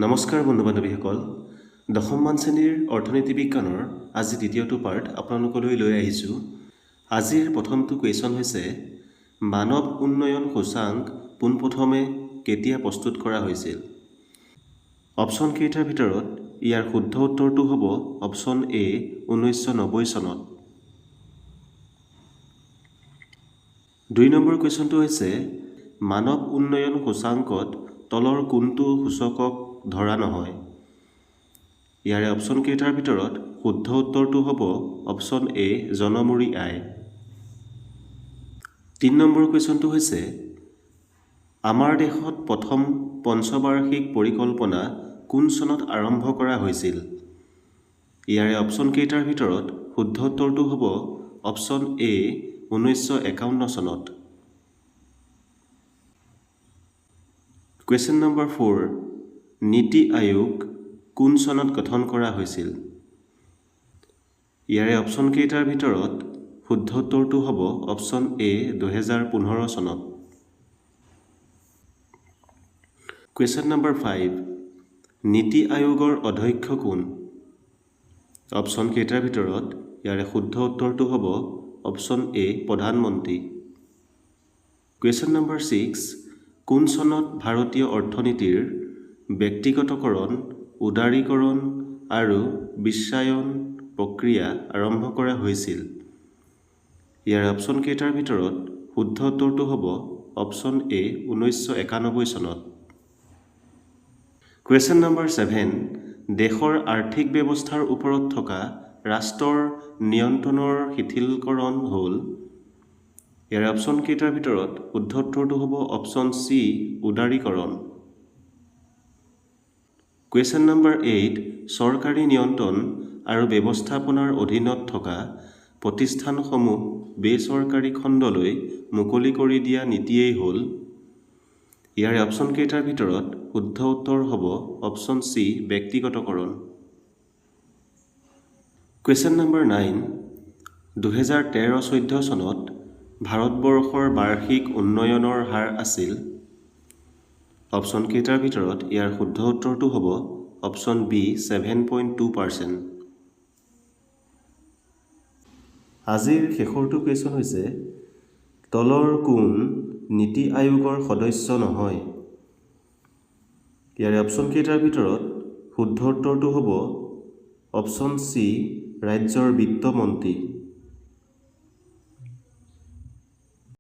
নমস্কাৰ বন্ধু বান্ধৱীসকল, দশমমান শ্ৰেণীৰ অৰ্থনীতি বিজ্ঞানৰ আজি দ্বিতীয়টো পাৰ্ট আপোনালোকলৈ লৈ আহিছোঁ। আজিৰ প্ৰথমটো কুৱেশ্যন হৈছে, মানৱ উন্নয়ন সূচাংক পোনপ্ৰথমে কেতিয়া প্ৰস্তুত কৰা হৈছিল? অপশ্যন কেইটাৰ ভিতৰত ইয়াৰ শুদ্ধ উত্তৰটো হ'ব অপশ্যন এ, 1990 চনত। দুই নম্বৰ কুৱেশ্যনটো হৈছে, মানৱ উন্নয়ন সূচাংকত তলৰ কোনটো সূচকক ধৰা নহয়? ইয়াৰে অপশ্যন কেইটাৰ ভিতৰত শুদ্ধ উত্তৰটো হ'ব অপশ্যন এ, জনমূৰি আয়। তিনি নম্বৰ কুৱেশ্যনটো হৈছে, আমাৰ দেশত প্ৰথম পঞ্চবাৰ্ষিক পৰিকল্পনা কোন চনত আৰম্ভ কৰা হৈছিল? ইয়াৰে অপশ্যন কেইটাৰ ভিতৰত শুদ্ধ উত্তৰটো হ'ব অপশ্যন এ, 1951 চনত। কুৱেশ্যন নম্বৰ 4, নীতি আয়োগ কোন চনত গঠন কৰা হৈছিল? ইয়াৰে অপশ্যন কেইটাৰ ভিতৰত শুদ্ধ উত্তৰটো হ'ব অপশ্যন এ, 2015 চনত। কুৱেশ্যন নম্বৰ 5, নীতি আয়োগৰ অধ্যক্ষ কোন? অপশ্যন কেইটাৰ ভিতৰত ইয়াৰে শুদ্ধ উত্তৰটো হ'ব অপশ্যন এ, প্ৰধানমন্ত্ৰী। কুৱেশ্যন নম্বৰ 6, কোন চনত ভাৰতীয় অৰ্থনীতিৰ ব্যক্তিগতকৰণ, উদাৰীকৰণ আৰু বিশ্বায়ন প্ৰক্ৰিয়া আৰম্ভ কৰা হৈছিল? ইয়াৰ অপশ্যন কেইটাৰ ভিতৰত শুদ্ধ উত্তৰটো হ'ব অপশ্যন এ, 1991 চনত। কুৱেশ্যন নম্বৰ 7, দেশৰ আৰ্থিক ব্যৱস্থাৰ ওপৰত থকা ৰাষ্ট্ৰৰ নিয়ন্ত্ৰণৰ শিথিলকৰণ হ'ল? ইয়াৰ অপশ্যন কেইটাৰ ভিতৰত শুদ্ধ উত্তৰটো হ'ব অপশ্যন চি, উদাৰীকৰণ। কুৱেশ্যন নম্বৰ 8, চৰকাৰী নিয়ন্ত্ৰণ আৰু ব্যৱস্থাপনাৰ অধীনত থকা প্ৰতিষ্ঠানসমূহ বেচৰকাৰী খণ্ডলৈ মুকলি কৰি দিয়া নীতিয়েই হ'ল? ইয়াৰে অপশ্যন কেইটাৰ ভিতৰত শুদ্ধ উত্তৰ হ'ব অপশ্যন চি, ব্যক্তিগতকৰণ। কুৱেশ্যন নম্বৰ 9, 2013-14 চনত ভাৰতবৰ্ষৰ বাৰ্ষিক উন্নয়নৰ হাৰ আছিল? অপশ্যন কেইটাৰ ভিতৰত ইয়াৰ শুদ্ধ উত্তৰটো হ'ব অপশ্যন বি, 7.2%। আজিৰ শেষৰটো কুৱেশ্যন হৈছে, তলৰ কোন নীতি আয়োগৰ সদস্য নহয়? ইয়াৰে অপশ্যন কেইটাৰ ভিতৰত শুদ্ধ উত্তৰটো হ'ব অপশ্যন চি, ৰাজ্যৰ বিত্তমন্ত্ৰী।